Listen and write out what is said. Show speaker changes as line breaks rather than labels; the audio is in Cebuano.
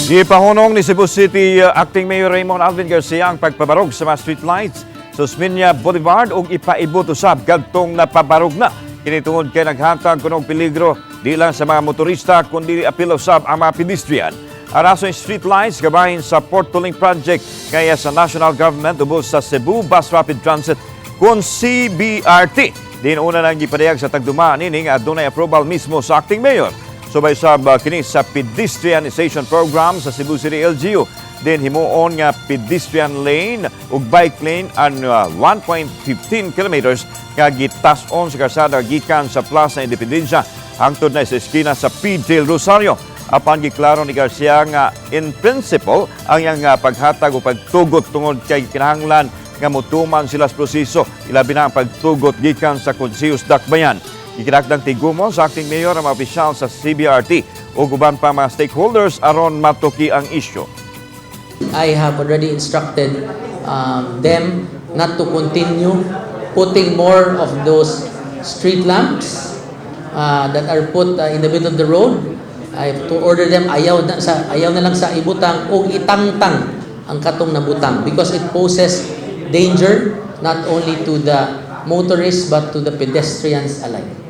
Gipahunong ni Cebu City Acting Mayor Raymond Alvin Garcia ang pagpabarog sa mga street lights sa Osmeña Boulevard ug ipaibot usab kadtong napabarog na. Kini tungod kay naghatag kuno og peligro di lang sa mga motorista kundi apil usab ang mga pedestrian. Ang rason, street lights gabahin sa Porto Link Project kaya sa national government ubos sa Cebu Bus Rapid Transit kon CBRT. Din una nang gipadayag sa tagduma nining adunay approval mismo sa acting mayor. Subay sab kini sa pedestrianization program sa Cebu City LGU. Din himuon nga pedestrian lane ug bike lane ang 1.15 kilometers nga gitas-on sa karsada gikan sa Plaza Independencia hangtod na sa eskina sa P. Del Rosario. Apan giklaro ni Garcia nga in principle ang iyang paghatag o pagtugot tungod kay kinahanglan nga motuman sila sa proseso, ilabi na ang pagtugot gikan sa Konseho sa Dakbayan. Gikinahanglang tigumon sa acting mayor ang mga opisyal sa CBRT ug uban pa mga stakeholders aron matuki ang isyu.
I have already instructed them not to continue putting more of those street lamps that are put in the middle of the road. I have to order them ayaw na lang sa ibutang o itangtang ang katong nabutang because it poses danger not only to the motorists but to the pedestrians alike.